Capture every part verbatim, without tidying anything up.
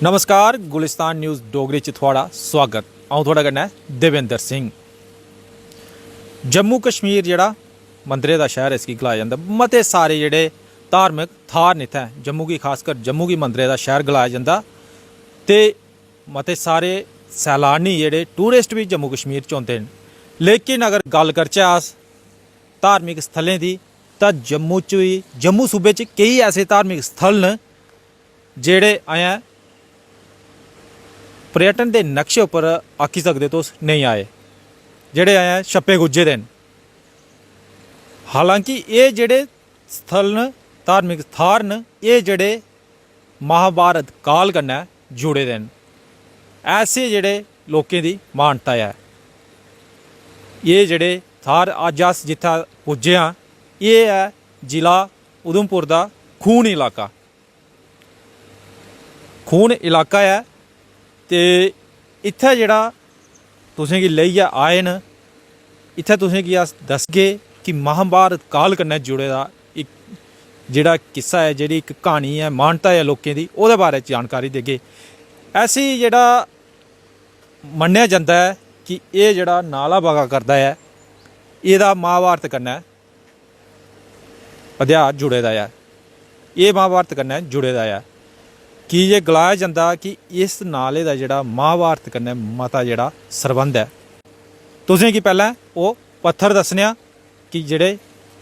नमस्कार, गुलिस्तान न्यूज़ डोगरी च थुआढ़ा सुआगत। अ'ऊं थुआढ़े कन्नै देवेंद्र सिंह। जम्मू कश्मीर जेह्ड़ा मंदरें दा शैह्र इसगी गलाया जंदा, मते सारे जेह्ड़े धार्मिक थाह्र न इत्थै, जम्मू गी, खासकर जम्मू गी मंदरें दा शैह्र गलाया जंदा। ते मते सारे सैलानी जेह्ड़े टूरिस्ट बी जम्मू कश्मीर च औंदे न। लेकिन अगर गल्ल करचै अस धार्मिक स्थलें दी, तां जम्मू च बी, जम्मू सूबे च केई ऐसे धार्मिक स्थल न जेह्ड़े अजें पर्यटन दे नक्शे उप्पर, आखी सकदे तुस, नेईं आए, जेह्ड़े अजें छप्पे गुज्झे दे न। हालांकि एह् जेह्ड़े स्थल न, धार्मिक थाह्र न, एह् जेह्ड़े महाभारत काल कन्नै जुड़े दे न। ऐसे जेह्ड़े लोकें दी मानता ऐ, एह् जेह्ड़े थाह्र अज्ज अस जित्थै पुज्जे आं, एह् ऐ जिला उधमपुर दा खून इलाका। खून इलाका ऐ ते इत्थै जेह्ड़ा तुसेंगी लेइयै आए न, इत्थै तुसेंगी अस दसगे कि महाभारत काल कन्नै जुड़े दा इक जेह्ड़ा किस्सा ऐ, जेह्ड़ी इक क्हानी ऐ, मानता ऐ लोकें दी, ओह्दे बारे च जानकारी देगे। ऐसी जेह्ड़ा मन्नेआ जंदा ऐ कि एह् जेह्ड़ा नाला बगा करदा ऐ, एह्दा महाभारत कन्नै अध्याय जुड़े दा ऐ। एह् महाभारत कन्नै जुड़े दा ऐ, की जे गलाया जंदा कि इस नाले दा जेह्ड़ा महाभारत कन्नै मता जेह्ड़ा सरबंध ऐ। तुसें गी पैह्लें ओह् पत्थर दस्सने आं कि जेह्ड़े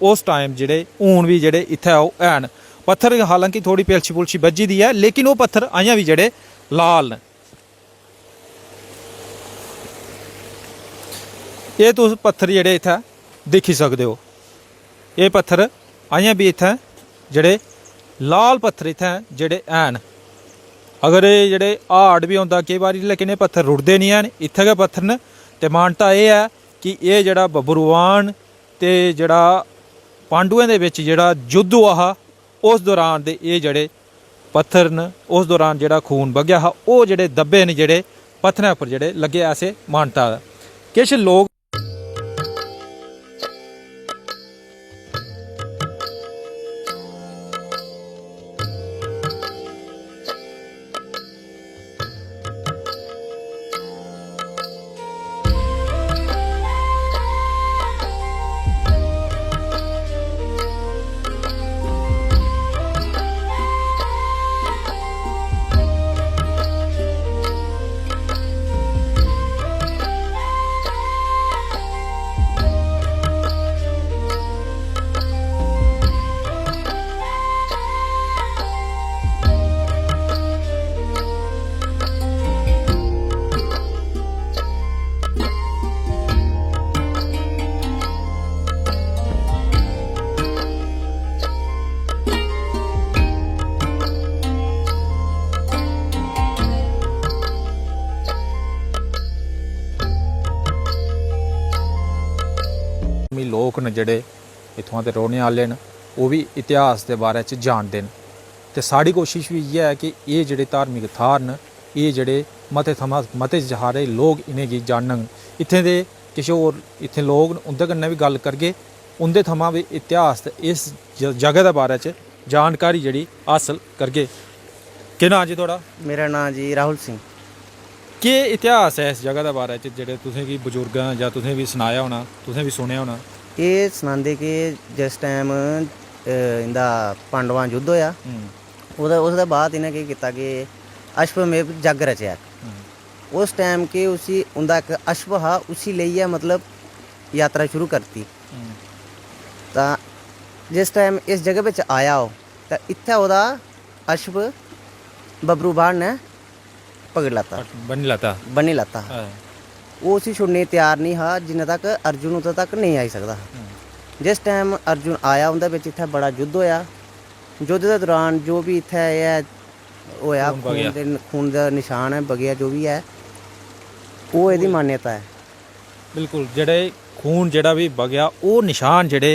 उस टाइम जेह्ड़े हून बी जेह्ड़े इत्थै ओह् हैन। पत्थर हालांकि थोह्ड़ी पिलशी पुलशी बज्झी दी ऐ, लेकिन ओह् पत्थर अजें बी जेह्ड़े लाल न। एह् तुस पत्थर जेह्ड़े इत्थै दिक्खी सकदे ओ, एह् पत्थर अजें बी इत्थै जेह्ड़े लाल पत्थर इत्थै जेह्ड़े हैन। अगर एह् जेह्ड़े हाड़ बी होंदा केईं बारी, लेकिन एह् पत्थर रुढ़दे निं हैन, इत्थै गै पत्थर न। ते मानता एह् ऐ कि एह् जेह्ड़ा बब्बरुआन ते जेह्ड़ा पांडुएं दे बिच जेह्ड़ा युद्ध होआ हा, उस दौरान दे एह् जेह्ड़े पत्थर न, उस दौरान जेह्ड़ा खून बगेआ हा, ओह् जेह्ड़े दब्बे न, जेह्ड़े पत्थरें उप्पर जेह्ड़े लग्गे, ऐसे मानता ऐ। किश लोक मी लोक न जेह्ड़े इत्थुआं दे रौह्ने आह्ले न, ओह् बी इतिहास दे बारे च जानदे न। ते साढ़ी कोशश बी इ'यै ऐ कि एह् जेह्ड़े धार्मिक थाह्र न, एह् जेह्ड़े मते थमां मते सारे लोक इ'नेंगी जानन। इत्थें दे किश होर इत्थें लोक न, उं'दे कन्नै बी गल्ल करगे, उं'दे थमां बी इतिहास ते इस ज-, जगह दे बारे च जानकारी जेह्ड़ी हासल करगे। केह् नांऽ जी थुआढ़ा? मेरा नांऽ जी राहुल सिंह। केह् इतिहास ऐ इस जगह दे बारे च, जेह्ड़े तुसें गी बजुर्गें जां तुसें बी सनाया होना, तुसें बी सुनेआ होना? एह् सनांदे कि जिस टाइम, अ, इं'दा पांडवां युद्ध होएआ, हम्म। ओह्दे, उसदे बाद इ'नें केह् कीता कि अश्वमेध जग्ग रचेआ। हम्म। उस टाइम के उसी, उं'दा इक अश्व हा, उसी लेइयै मतलब यात्रा शुरू करती। हम्म। तां जिस टाइम इस जगह बिच आया ओह्, तां इत्थै ओह्दा अश्व बब्बरू बाण ने पकड़ी लैता। बन्नी लैता। बन्नी लैता। हां। ओह् उसी छुड़ने गी त्यार निं हा, जिन्ने तक अर्जुन उत्थै तक नेईं आई सकदा हा। हम्म। जिस टाइम अर्जुन आया, उं'दे बिच इत्थै बड़ा युद्ध होएआ। युद्ध दे दौरान जो बी इत्थै एह् ऐ होएआ, खून बगेआ। खून दे, खून दा निशान ऐ, बगेआ जो बी ऐ, ओह् एह्दी मान्यता ऐ। बिल्कुल, जेह्ड़े खून जेह्ड़ा बी बगेआ, ओह् निशान जेह्ड़े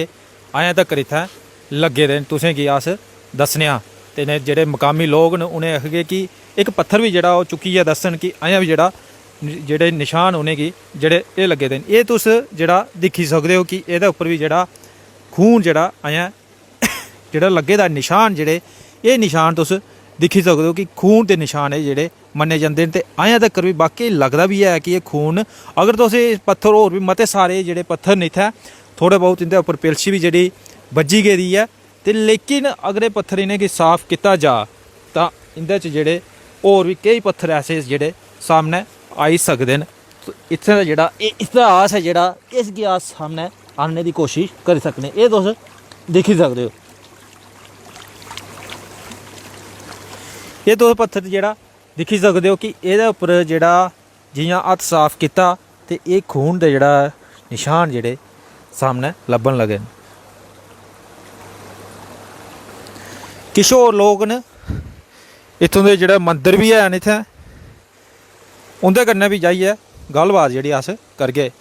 अजें तक्कर इत्थै लग्गे दे न, तुसें गी अस दस्सने आं। ते इ'नें जेह्ड़े मकामी लोक न, उ'नें आखगे कि इक पत्थर बी जेह्ड़ा ओह् चुक्कियै दस्सन कि अजें बी जेह्ड़ा, जेह्ड़े निशान उ'नेंगी जेह्ड़े एह् लग्गे दे न। एह् तुस जेह्ड़ा दिक्खी सकदे ओ कि एह्दे उप्पर बी जेह्ड़ा खून जेह्ड़ा अजें जेह्ड़ा लग्गे दा निशान, जेह्ड़े एह् निशान तुस दिक्खी सकदे ओ कि खून दे नशान एह् जेह्ड़े मन्ने जंदे न। ते अजें तक्कर बी बाकी लगदा बी ऐ कि एह् खून, अगर तुस एह् पत्थर, होर बी मते सारे जेह्ड़े पत्थर न इत्थै, थोह्ड़े बहुत इं'दे उप्पर पिलशी बी जेह्ड़ी बज्जी गेदी ऐ, ते लेकिन अगर एह् पत्थर इ'नेंगी साफ कीता जा तां इं'दे च जेह्ड़े होर बी केई पत्थर ऐसे जेह्ड़े सामनै आई सकदे न। इत्थें दा जेह्ड़ा एह् इतिहास ऐ, जेह्ड़ा इसगी अस सामनै आह्नने दी कोशश करी सकने। एह् तुस दिक्खी सकदे ओ, एह् तुस पत्थर जेह्ड़ा दिक्खी सकदे ओ कि एह्दे उप्पर जेह्ड़ा जि'यां हत्थ साफ कीता ते एह् खून दे जेह्ड़ा नशान जेह्ड़े सामनै लब्भन लगे न। किश होर लोक न इत्थूं दे, जेह्ड़ा मंदर बी हैन इत्थें, उं'दे कन्नै बी जाइयै गल्लबात जेह्ड़ी अस करगे।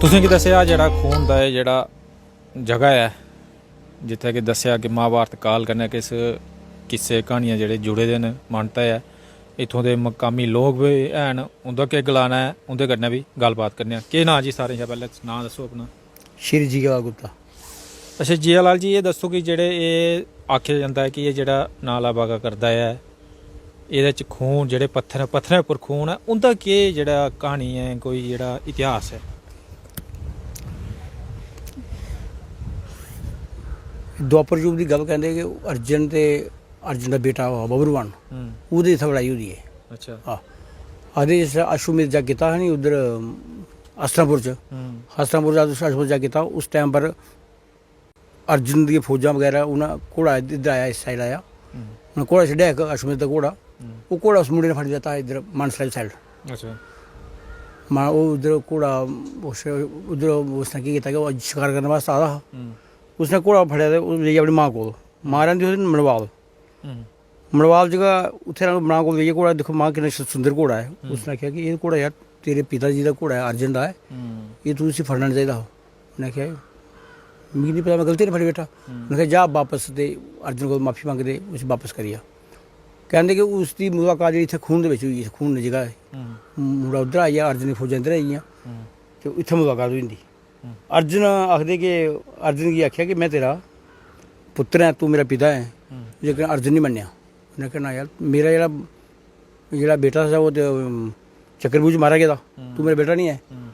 तुसें गी दस्सेआ जेह्ड़ा खून दा एह् जेह्ड़ा जगह ऐ, जित्थै कि दस्सेआ कि महाभारत काल कन्नै किस किस्से क्हानियां जेह्ड़े जुड़े दे न, मानता ऐ। इत्थूं दे मकामी लोक बी हैन, उं'दा केह् गलाना ऐ, उं'दे कन्नै बी गल्लबात करने आं। केह् नांऽ जी? सारें शा पैह्लें नांऽ दस्सो अपना। श्री जीवा गुप्ता। अच्छा जीवा लाल जी, एह् दस्सो कि जेह्ड़े एह् आखेआ जंदा ऐ कि एह् जेह्ड़ा नाला बगा करदा ऐ, एह्दे च खून, जेह्ड़े पत्थर, पत्थरें उप्पर खून ऐ, उं'दा केह् जेह्ड़ा क्हानी ऐ, कोई जेह्ड़ा इतिहास ऐ? द्वापर युग दी गल्ल कहंदे कि अर्जुन ते अर्जुन दा बेटा हा बब्रुवान, हम्म। ओह्दे इत्थै लड़ाई होई दी ऐ। अच्छा। आह। आखदे जिसलै अश्वमेध जग कीता हा नी उद्धर, अस्त्रापुर च। हम्म। अस्त्रापुर च अश्वमेध जग कीता, उस टाइम पर अर्जुन दी फौजां बगैरा, उ'नें घोड़ा इद्धर आया, इस साइड आया। हम्म। उ'नें घोड़ा छड्डेआ इक अश्वमेध दा घोड़ा। हम्म। ओह् घोड़ा उस मुंडे ने फड़ी लैता इद्धर मानसर आह्ली साइड। अच्छा। मां ओह् उद्धर घोड़ा, उस उद्धर उसने केह् कीता कि ओह् शकार करने बास्तै आए दा हा। हम्म। उसने घोड़ा फड़ेआ ते ओह् लेई गेआ अपनी मां कोल। मां रैंह्दी ही मनवाल। हम्म। मनवाल च गै उत्थै मां कोल लेइयै घोड़ा, दिक्खो मां किन्ना सुंदर घोड़ा ऐ। हम्म। उसने आखेआ कि एह् घोड़ा यार तेरे पिता जी दा घोड़ा ऐ, अर्जुन दा ऐ, हम्म। एह् तूं इसी फड़ना निं चाहिदा हा। उ'नें आखेआ मिगी निं पता, में गलती नै फड़ी बैठा। हम्म। उ'नें आखेआ जा बापस ते अर्जुन कोल माफी मंग ते उसी बापस करी आ। कैंह्दे कि उसदी मुलाकात जेह्ड़ी इत्थै खून दे बिच्च होई गेई, इत्थै खून दी जगह ऐ। हम्म। मुड़ा उद्धर आई गेआ, अर्जुन दी फौजां इद्धर आई गेइयां। हम्म। ते इत्थै मुलाकात होई जंदी। हम्म। अर्जुन आखदे कि अर्जुन गी आखेआ कि में तेरा पुत्तर ऐ, तूं मेरा पिता ऐ। हम्म। लेकिन अर्जुन निं मन्नेआ। उ'नें आखेआ ना यार, मेरा जेह्ड़ा जेह्ड़ा बेटा हा ओह् ते चक्रव्यूह च मारेआ गेदा। हम्म। तूं मेरा बेटा निं ऐ। हम्म।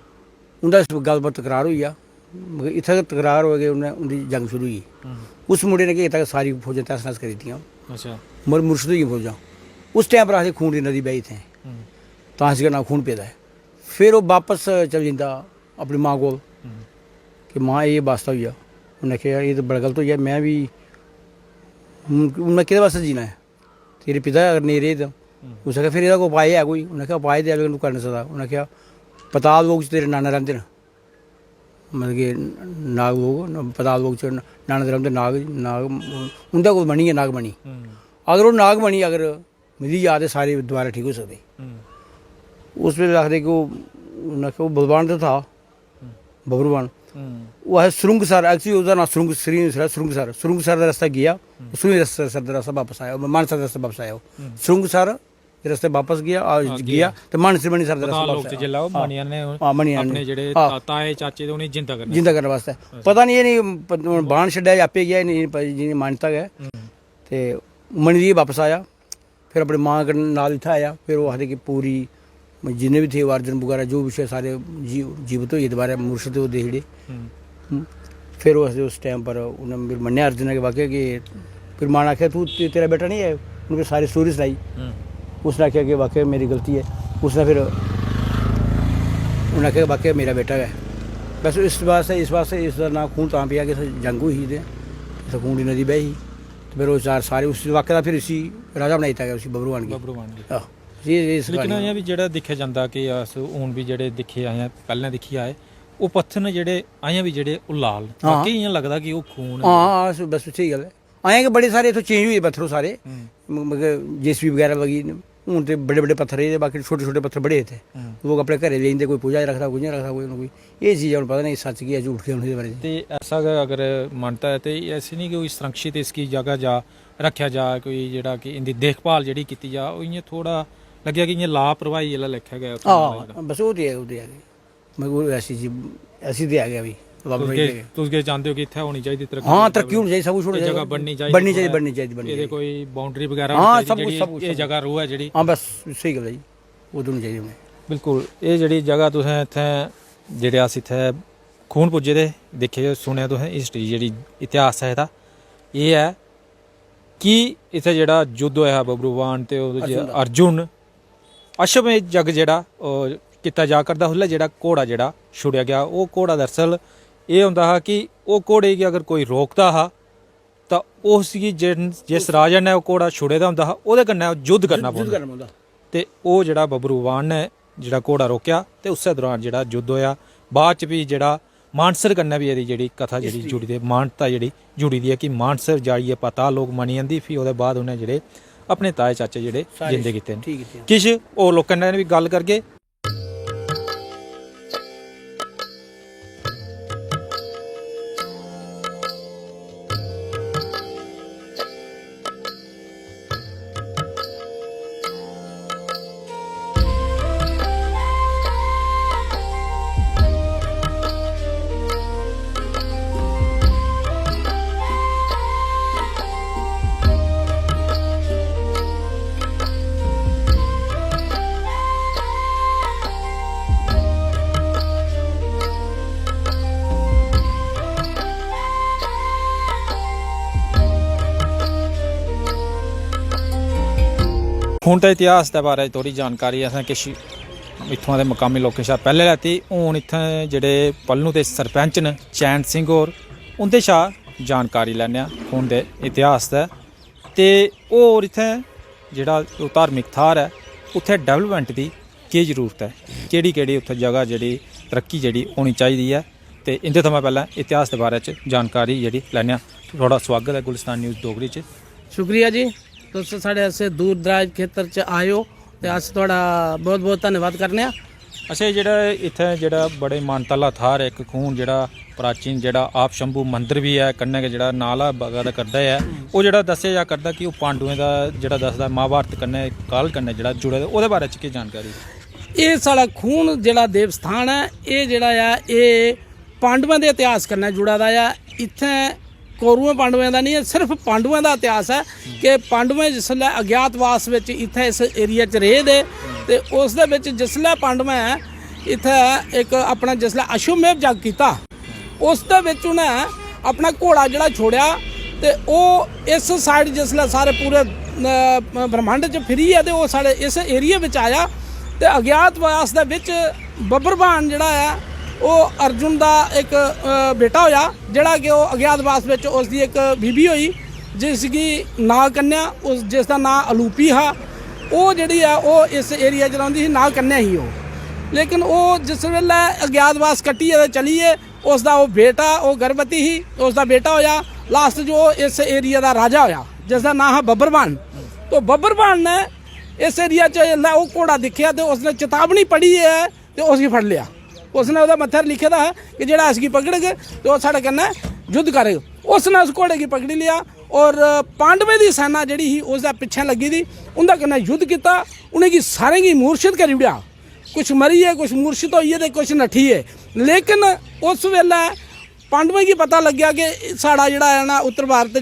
उं'दा इस गल्ल पर तकरार होई गेआ। मगर इत्थै गै तकरार होआ कि उ'नें उं'दी जंग शुरू होई गेई। हम्म। उस मुंडे ने केह् कीता कि सारी फौजां तैह्स नैह्स करी दित्तियां। अच्छा। मगर मुर्शद होई गेई फौजां। उस टाइम पर आखदे खून दी नदी बही इत्थै। हम्म। तां इस नांऽ खून पेदा ऐ। फिर ओह् बापस चली जंदा अपनी मां कोल। हम्म। कि मां एह् बास्ता होई गेआ। उ'नें आखेआ एह् ते बड़ा गलत होई गेआ, में बी हून हून में केह्दे बास्तै जीना ऐ? तेरे पिता अगर नेईं रेह् तां। हम्म। उस आखेआ फिर एह्दा कोई उपाय है कोई? उ'नें आखेआ उपाय ते है लेकिन तूं करी निं सकदा। उ'नें आखेआ पताल लोक च तेरे नाना रैंह्दे न, मतलब कि नाग लोक न, पताल लोक च नाना दे रौंह्दे नाग। नाग उं'दे कोल मणि ऐ, नागमणि। हम्म। अगर ओह् नागमणि अगर मिली जा ते सारे दोबारा ठीक होई सकदे। हम्म। उस बेल्लै आखदे कि ओह् उ'नें आखेआ ओह् बलवान ते था, बब्रुवान। हम्म। ओह् आखदे सुरुंगसर, actually ओह्दा नांऽ सुरुंग, श्री सुरुंगसर, सुरुंगसर दा रस्ता गेआ। हम्म। सुरुंगसर दा रस्ता बापस आया, मानसर दा रस्ता बापस आया ओह्। हम्म। सुरुंगसर दे रस्ते बापस गेआ, आ, हां, गेआ गेआ। ते मानसर, मणिसर दा रस्ता बापस आया। हां, मणियान ने अपने जेह्ड़े ताए चाचे ते उ'नेंगी जिंदा करने जिंदा करने बास्तै। अच्छा। पता निं एह् निं प-, बाण छड्डेआ जां आपे गेआ, एह् निं प-, जि'यां मान्यता गै। हम्म। ते मणि दी बापस आया। फिर अपनी मां कन्नै नाल इत्थै आया। फिर ओह् आखदे कि पूरी जिन्ने बी थे अर्जुन बगैरा जो बी थे सारे जी-, जीवत होई गे दोबारा, मुर्शद होए दे जेह्ड़े। हम्म। हम्म। फिर ओह् आखदे उस टाइम पर उ'नें फिर मन्नेआ अर्जुन ने कि वाकई कि फिर मां ने आखेआ तूं ते-, तेरा बेटा निं ऐ। उ'नें फिर सारी स्टोरी सनाई। हम्म। उसने आखेआ कि वाकई मेरी गलती ऐ। उसने फिर उ'नें आखेआ कि वाकई मेरा बेटा गै। बस इस वास्तै, इस वास्तै इसदा नांऽ खून तां पेआ कि इत्थै जंग होई ही ते इत्थै खून दी नदी बही ही। ते फिर ओह् चार सारे उस वाक्य दा फिर इसी राजा बनाई दित्ता गेआ, उसी बब्रुआन गी। बब्रुआन गी। आहो, ये, ये इस लेकिन क्हानी अजें बी जेह्ड़ा दिक्खेआ जंदा कि अस हून बी जेह्ड़े दिक्खे आए आं, पैह्लें दिक्खी आए, ओह् पत्थर न जेह्ड़े अजें बी जेह्ड़े ओह् लाल न। हां। वाकई इ'यां लगदा कि ओह् खून न। हां, हां, बस, बस स्हेई गल्ल ऐ। अजें गै बड़े सारे इत्थूं चेंज होई गे पत्थर ओह् सारे। हम्म। म-, मतलब जेसीबी बगैरा लगी, हून ते बड़े बड़े पत्थर रेह् दे, बाकी छोटे छोटे पत्थर बड़े इत्थै। हम्म। लोक अपने घरै लेई जंदे, कोई पूजा च रखदा, कोई इ'यां रखदा, कोई ना कोई। एह् चीज हून पता नेईं सच्च केह् ऐ, झूठ केह् ऐ, हून एह्दे बारे च। ते ऐसा गै अगर मानता ऐ ते ऐसी निं कि कोई संरक्षित इसकी जगह जा रक्खेआ जा, कोई जेह्ड़ा कि इं'दी देखभाल जेह्ड़ी कीती जा, ओह् इ'यां थोह्ड़ा लग्गेआ कि इ'यां लापरवाही आह्ला लेखा गै उत्थै हां, होना जेह्ड़ा। बस ओह् ते ऐ, ओह् ते ऐ। मगर ओह् ऐसी जी, ऐसी ते ऐ गै भी। तुस लापरवाही केह्, ते ऐ। तुस केह् चांह्दे ओ कि इत्थै होनी चाहिदी तरक्की? हां, तरक्की होनी चाहिदी, सब कुछ होना एह् चाहिदा। जगह बननी चाहिदी, बननी चाहिदी, थोह्ड़ा बननी चाहिदी, बननी एह्दे चाहिदी। कोई बाउंड्री बगैरा हां, होनी चाहिदी, सब कुछ, जेह्ड़ी सब कुछ, एह् सब जगह कुछ। र'वै जेह्ड़ी। हां, बस स्हेई गल्ल ऐ जी, ओह् दोनों चाहिदे उ'नें। बिल्कुल, एह् जेह्ड़ी जगह तुसें इत्थै, जेह्ड़े अस इत्थै खून पुज्जे दे दिक्खे, सुनेआ तुसें, हिस्ट्री जेह्ड़ी इतिहास ऐ एह्दा, एह् ऐ कि इत्थै जेह्ड़ा युद्ध होएआ हा बब्रुवान ते ओह्दे च अर्जुन दा। अर्जुन, अश्वमेध यज्ञ जेह्ड़ा, ओह् कीता जा करदा, उसलै जेह्ड़ा घोड़ा जेह्ड़ा छुड़ेआ गेआ, ओह् घोड़ा दरअसल एह् होंदा हा कि ओह् घोड़े गी अगर कोई रोकदा हा, तां उसगी जिन-, जिस राजा ने ओह् घोड़ा छुड़े दा होंदा हा, ओह्दे कन्नै ओह् युद्ध करना युद्ध पौंदा। करना पौंदा। ते ओह् जेह्ड़ा बब्रुवान ने जेह्ड़ा घोड़ा रोकेआ, ते उस्सै दौरान जेह्ड़ा युद्ध होएआ। बाद च भी जेह्ड़ा मानसर कन्नै बी एह्दी जेह्ड़ी कथा जेह्ड़ी हिस्ट्री। जुड़ी दी, मानता जेह्ड़ी जुड़ी दी ऐ कि मानसर जाइयै पाताल लोक मनी जंदी, फ्ही ओह्दे बाद उ'नें जेह्ड़े अपने ताए चाचे जेह्ड़े सारे जींदे कीते न। ठीक कीते न। किश होर लोकें कन्नै बी गल्ल करगे। खून ते इतिहास दे बारे च थोह्ड़ी जानकारी असें किश इत्थुआं दे मकामी लोकें शा पैह्लें लैती। हून इत्थें जेह्ड़े पल्लू दे सरपैंच न चैन सिंह होर, उं'दे शा जानकारी लैन्ने आं खून दे इतिहास दा। ते होर इत्थें जेह्ड़ा ओह् धार्मिक थाह्र ऐ, उत्थें डैवलपमैंट दी केह् जरूरत ऐ, केह्ड़ी केह्ड़ी उत्थें जगह जेह्ड़ी तरक्की जेह्ड़ी होनी चाहिदी ऐ, ते इं'दे थमां पैह्लें इतिहास दे बारे च जानकारी जेह्ड़ी लैन्ने आं। थुआढ़ा सुआगत ऐ गुलिस्तान न्यूज़ डोगरी च। शुक्रिया जी, तुस साढ़े आस्तै दूर दराज खेतर च आए ओ ते अस थुआढ़ा बहुत बहुत धन्नवाद करने आं। अच्छा, एह् जेह्ड़ा इत्थें जेह्ड़ा बड़े मानता आह्ला थाह्र ऐ इक खून जेह्ड़ा प्राचीन जेह्ड़ा आप शंभू मंदर बी ऐ, कन्नै गै जेह्ड़ा नाला बगा दा करदा ऐ, ओह् जेह्ड़ा दस्सेआ जा करदा कि ओह् पांडुएं दा जेह्ड़ा दसदा महाभारत कन्नै काल कन्नै जेह्ड़ा जुड़े दा, ओह्दे बारे च केह् जानकारी? एह् साढ़ा खून जेह्ड़ा देव स्थान ऐ, एह् जेह्ड़ा ऐ, एह् पांडवें दे इतिहास कन्नै जुड़ा दा ऐ। इत्थें कौरवें पांडवें दा निं ऐ, सिर्फ पांडवें दा इतिहास ऐ कि पांडवें जिसलै अज्ञातवास बिच इत्थें इस एरिया च रेह् दे ते उस दे बिच जिसलै पांडवें इत्थें इक अपना जिसलै अश्वमेध जग कीता, उस दे बिच उ'नें अपना घोड़ा जेह्ड़ा छोड़ेआ ते ओह् इस साइड जिसलै सारे पूरे, अ, ब्रह्मांड च फिरियै ते ओह् साढ़े इस एरिया बिच आया ते अज्ञातवास दे बिच बब्बरवान जेह्ड़ा ऐ ओह् अर्जुन दा इक, अ, बेटा होया, जेह्ड़ा कि ओह् अज्ञातवास बिच उसदी इक बीबी होई, जिसगी नाग कन्या, उस, जिसदा नांऽ अलूपी हा। ओह् जेह्ड़ी ऐ ओह् इस एरिया च रौंह्दी ही, नाग कन्या ही ओह्। लेकिन ओह् जिस बेल्लै अज्ञातवास कट्टियै ते चली गे, उसदा ओह् बेटा, ओह् गर्भवती ही, उसदा बेटा होया, लास्ट च ओह् इस एरिया दा राजा होया, जिसदा नांऽ हा बब्बरवान। तो बब्बरवान ने इस एरिया च जिसलै ओह् घोड़ा दिक्खेआ ते उसने चेतावनी पढ़ी ऐ ते उसगी फड़ लेआ। उसने ओह्दे मत्थे पर लिखे दा हा कि जेह्ड़ा इसगी पकड़ग ते ओह् साढ़े कन्नै युद्ध करग। उसने उस घोड़े गी पकड़ी लेआ और पांडवें दी सेना जेह्ड़ी ही उसदे पिच्छें लग्गी दी, उं'दे कन्नै युद्ध कीता, उ'नेंगी सारें गी मूर्छित करी ओड़ेआ। कुछ मरी गे, कुछ मूर्छित होई गे ते कुछ नट्ठी गे। लेकिन उस बेल्लै पांडवें गी पता लग्गेआ कि साढ़ा जेह्ड़ा ऐ ना उत्तर भारत च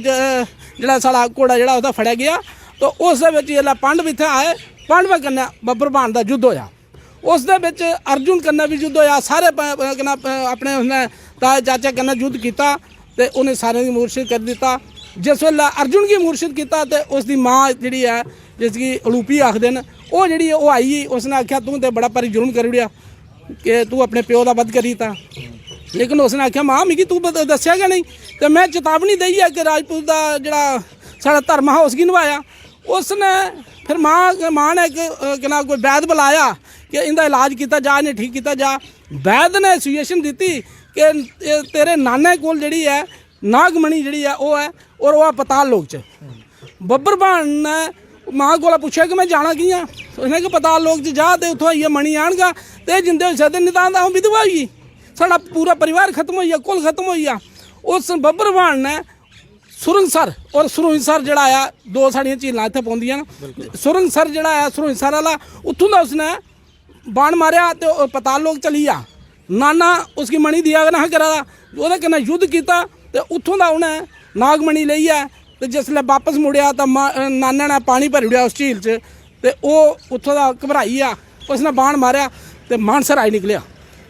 जेह्ड़ा साढ़ा घोड़ा जेह्ड़ा उत्थै फड़ेआ गेआ। तो उस दे बिच जेल्लै पांडव इत्थै आए, पांडवें कन्नै बब्बरवान दा युद्ध होया। उस दे बिच अर्जुन कन्नै बी युद्ध होया, सारे प-, प-, कन्नै, प-, अपने उसने ताए चाचे कन्नै युद्ध कीता ते उ'नें सारें गी मूर्छित करी दित्ता। जिस बेल्लै अर्जुन गी मूर्छित कीता ते उसदी मां जेह्ड़ी ऐ, जिसगी अलूपी आखदे न, ओह् जेह्ड़ी ऐ, ओह् आई गेई। उसने आखेआ, "तूं ते बड़ा भारी जुल्म करी ओड़ेआ कि तूं अपने प्यो दा वध करी दित्ता।" लेकिन उसने आखेआ, "मां, मिगी तूं ब-, दस्सेआ गै नेईं।" ते में चेतावनी देई ऐ कि राजपूत दा जेह्ड़ा साढ़ा धर्म हा, उसगी नभाया। उसने फिर मां, मां ने इक, अ, केह् नां, कोई वैद बुलाया कि इं'दा इलाज कीता जा, इ'नें ठीक कीता जा। वैद ने सुजैशन दित्ती कि एह् तेरे नानै कोल जेह्ड़ी ऐ, नागमणि जेह्ड़ी ऐ, ओह् ऐ, और ओह् ऐ पताल लोक च। बब्बर भाण ने मां कोला पुच्छेआ कि में जाना कि'यां? उसने कि पताल लोक च जा ते उत्थुं आइयै मणि आह्नगा, ते जिंदे होई सकदे, निं तां, तां अ'ऊं विधवा होई गेई, साढ़ा पूरा परिवार खत्म होई गेआ, कुल खत्म होई गेआ। उस बब्बर भाण ने सुरंगसर और सुरंगसर जेह्ड़ा ऐ, दो साढ़ियां झीलां इत्थै पौंदियां न। सुरंगसर जेह्ड़ा ऐ, सुरंगसर आह्ला, उत्थूं दा उसने बाण मारेआ ते ओह् पताल लोक चली गेआ। नाना उसगी मणि देआ करा दा, ओह्दे कन्नै युद्ध कीता ते उत्थूं दा उ'नें नागमणि लेइयै ते जिसलै बापस मुड़ेआ तां मा-, नाना ने पानी भरी ओड़ेआ उस झील च ते ओह् उत्थूं दा घबराई गेआ, उसने बाण मारेआ ते मानसर आई निकलेआ।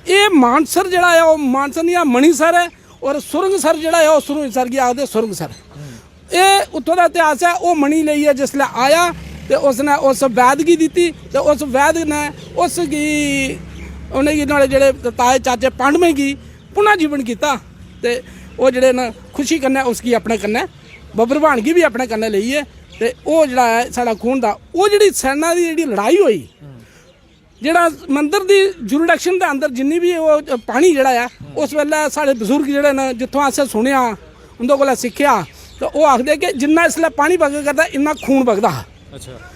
एह् मानसर जेह्ड़ा ऐ, ओह् मानसर निं ऐ, मणिसर ऐ, और सुरंगसर जेह्ड़ा ऐ, ओह् सुरंगसर गी आखदे, सुरंगसर। एह् उत्थूं दा इतिहास ऐ। ओह् मणि लेइयै जिसलै आया ते उसने उस वैद गी दित्ती ते उस वैद ने उसगी, उ'नेंगी, नुहाड़े जेह्ड़े ताए चाचे पांडवें गी पुनर्जीवन कीता ते ओह् जेह्ड़े न, खुशी कन्नै उसगी अपने कन्नै, बब्बर भाण गी बी अपने कन्नै लेइयै, ते ओह् जेह्ड़ा ऐ साढ़ा खून दा, ओह् जेह्ड़ी सैना दी जेह्ड़ी लड़ाई होई, जेह्ड़ा मंदर दी जुरिडिक्शन दे अंदर जिन्नी बी ओह् पानी जेह्ड़ा ऐ, उस बेल्लै साढ़े बजुर्ग जेह्ड़े न, जित्थुआं असें सुनेआ, उं'दे कोला सिक्खेआ, ते ओह् आखदे कि जिन्ना इसलै पानी बगा करदा, इन्ना खून बगदा हा। अच्छा।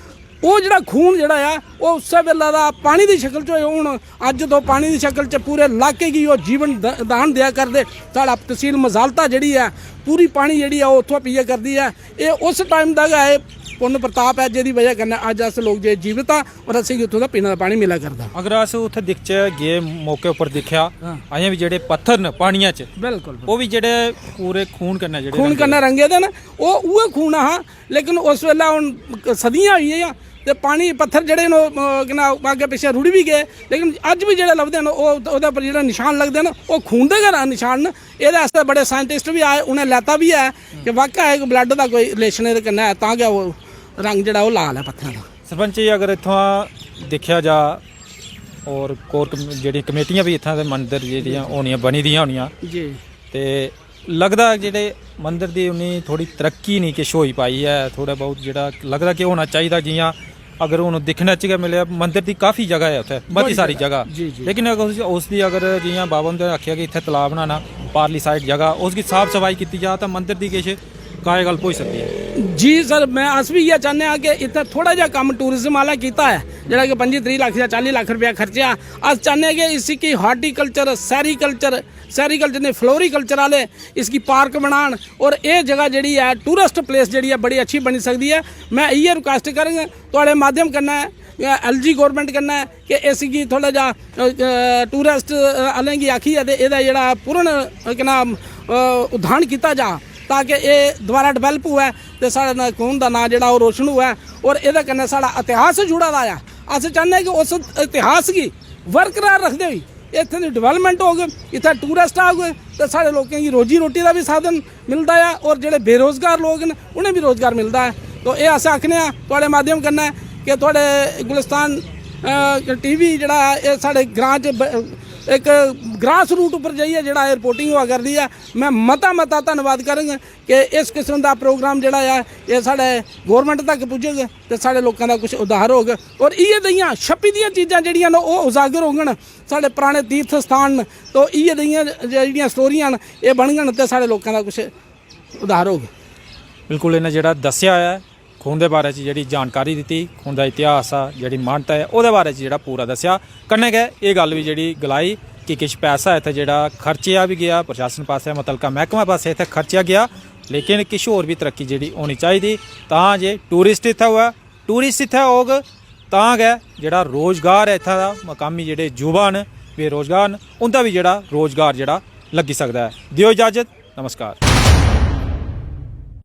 ओह् जेह्ड़ा खून जेह्ड़ा ऐ, ओह् उस्सै बेल्लै दा पानी दी शक्ल च होए। हून अज्ज तो पानी दी शक्ल च पूरे इलाके गी ओह् जीवन द-, दान देआ करदे। साढ़ा तसील मजालता जेह्ड़ी ऐ, पूरी पानी जेह्ड़ी ऐ, ओह् उत्थुआं पियै करदी ऐ। एह् उस टाइम दा गै एह् पुन्न प्रताप ऐ, जेह्दी बजह कन्नै अज्ज अस लोक जे जीवत आं और असेंगी उत्थूं दा पीने दा पानी मिला करदा। अगर अस उत्थै दिखचै, गे मौके उप्पर दिक्खेआ, हां। अजें बी जेह्ड़े पत्थर न पानियै च, बिल्कुल, बिल्कुल। ओह् बी जेह्ड़े पूरे खून कन्नै जेह्ड़े खून रंगे कन्नै दे। रंगे दे न, ओह् उ'ऐ खून हा, लेकिन उस बेल्लै हून सदियां होई गेइयां ते पानी, पत्थर जेह्ड़े न, ओह्, अ, केह् नां, अग्गें पिच्छें रुढ़ी बी गे, लेकिन अज्ज बी जेह्ड़े लभदे न, ओह्, ओह्दे उप्पर जेह्ड़े नशान लगदे न, ओह् खून दे गै नशान न। एह्दे आस्तै बड़े साइंटिस्ट बी आए, उ'नें लैता बी ऐ कि वाकई इक ब्लड दा कोई रिलेशन एह्दे कन्नै ऐ, तां गै ओह् रंग जेह्ड़ा ओह् लाल ऐ पत्थरें दा। सरपंच जी, अगर इत्थुआं दिक्खेआ जा, और कोर कम-, जेह्ड़ियां कमेटियां बी इत्थां दे मंदर जेह्ड़ियां होनियां, बनी दियां होनियां, जी। ते लगदा जेह्ड़े मंदर दी उन्नी थोह्ड़ी तरक्की निं किश होई पाई ऐ, थोह्ड़ा बहुत जेह्ड़ा लगदा कि होना चाहिदा, जि'यां अगर हून दिक्खने च गै मिलेआ, मंदर दी काफी जगह ऐ उत्थै, मती बड़ी सारी जगह। जगह। जी, जी। लेकिन अगर उस, उसदी अगर जि'यां बाबा हुंदे आखेआ कि इत्थै तलाऽ बनाना, पारली साइड जगह, उसदी साफ सफाई कीती जा तां मंदर दी किश कायाकल्प होई सकदी ऐ। जी सर, में, अस बी इ'यै चाह्न्ने आं कि इत्थै थोह्ड़ा जेहा कम्म टूरिज्म आह्ला कीता ऐ, जेह्ड़ा कि पंजी त्रीह् लक्ख जां चाली लक्ख रपेआ खर्चेआ। अस चाह्न्ने आं कि इसी की हार्टिकल्चर, सैरीकल्चर, सैरीकल्चर ने फ्लोरीकल्चर आह्ले इसगी पार्क बनान और एह् जगह जेह्ड़ी ऐ, टूरिस्ट प्लेस जेह्ड़ी ऐ, बड़ी अच्छी बनी सकदी ऐ। में इ'यै रिक्वेस्ट करङ थुआढ़े माध्यम कन्नै, अ, एलजी गौरमेंट कन्नै कि इसगी थोह्ड़ा जेहा, अ, अ, टूरिस्ट, अ, आह्लें गी आखियै ते एह्दा जेह्ड़ा पूर्ण, अ, केह् नाम, अ, उद्धान कीता जा, ताकि एह् दोबारा डेवलप होऐ ते साढ़ा ना-, कौम दा नांऽ जेह्ड़ा ओह् रोशन होऐ और एह्दे कन्नै साढ़ा इतिहास जुड़ा दा ऐ। अस चाह्न्ने कि उस इतिहास गी बरकरार रखदे होई इत्थें दी डेवलपमेंट होग, इत्थें टूरिस्ट आग ते साढ़े लोकें गी रोजी रोटी दा बी साधन मिलदा ऐ और जेह्ड़े बेरोजगार लोक न, उ'नें बी रोजगार मिलदा ऐ। तो एह् अस आखने आं थुआढ़े माध्यम कन्नै कि थुआढ़े गुलिस्तान, अ, टीवी जेह्ड़ा ऐ, एह् साढ़े ग्रां च ब-, इक ग्रास रूट उप्पर जाइयै जेह्ड़ा एह् रिपोर्टिंग होआ करदी ऐ। में मता मता धन्नवाद करङ कि इस किस्म दा प्रोग्राम जेह्ड़ा ऐ, एह् साढ़े गौरमेंट तक पुज्जग ते साढ़े लोकें दा कुछ उद्धार होग। और इ'यै देहियां छप्पी दियां चीजां जेह्ड़ियां न, ओह् उजागर होङन। साढ़े पराने तीर्थ स्थान न, तो इ'यै देहियां जेह्ड़ियां स्टोरियां न, एह् बनङन ते साढ़े लोकें दा कुछ उद्धार होग। बिल्कुल, इ'नें जेह्ड़ा दस्सेआ ऐ खून दे बारे च, जेह्ड़ी जानकारी दित्ती, खून दा इतिहास ऐ, जेह्ड़ी मान्यता ऐ, ओह्दे बारे च जेह्ड़ा पूरा दस्सेआ। कन्नै गै एह् गल्ल बी जेह्ड़ी गलाई कि किश पैसा इत्थै जेह्ड़ा खर्चेआ बी गेआ, प्रशासन पासेआ, मुतलका मैह्कमा पासेआ इत्थै खर्चेआ गेआ, लेकिन किश होर बी तरक्की जेह्ड़ी होनी चाहिदी, तां जे टूरिस्ट इत्थै होऐ। टूरिस्ट इत्थै औग तां गै जेह्ड़ा रोजगार ऐ इत्थै दा, मकामी जेह्ड़े युवा न, बेरोजगार न, उं'दा बी जेह्ड़ा रोजगार जेह्ड़ा लग्गी सकदा ऐ। देओ इजाजत, नमस्कार।